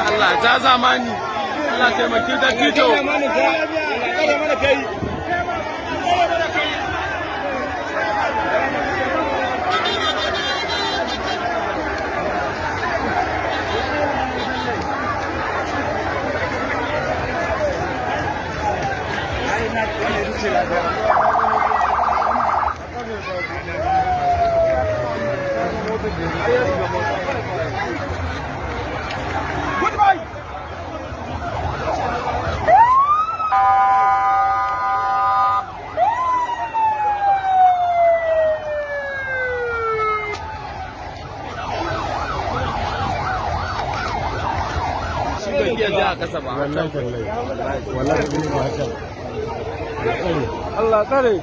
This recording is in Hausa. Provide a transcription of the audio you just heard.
Allah ja zamani, Allah taimaki dattijo. Goodbye. Shi bai iya ja a kasa ba. Wallahi, wallahi, wallahi, haka. Allah tsare.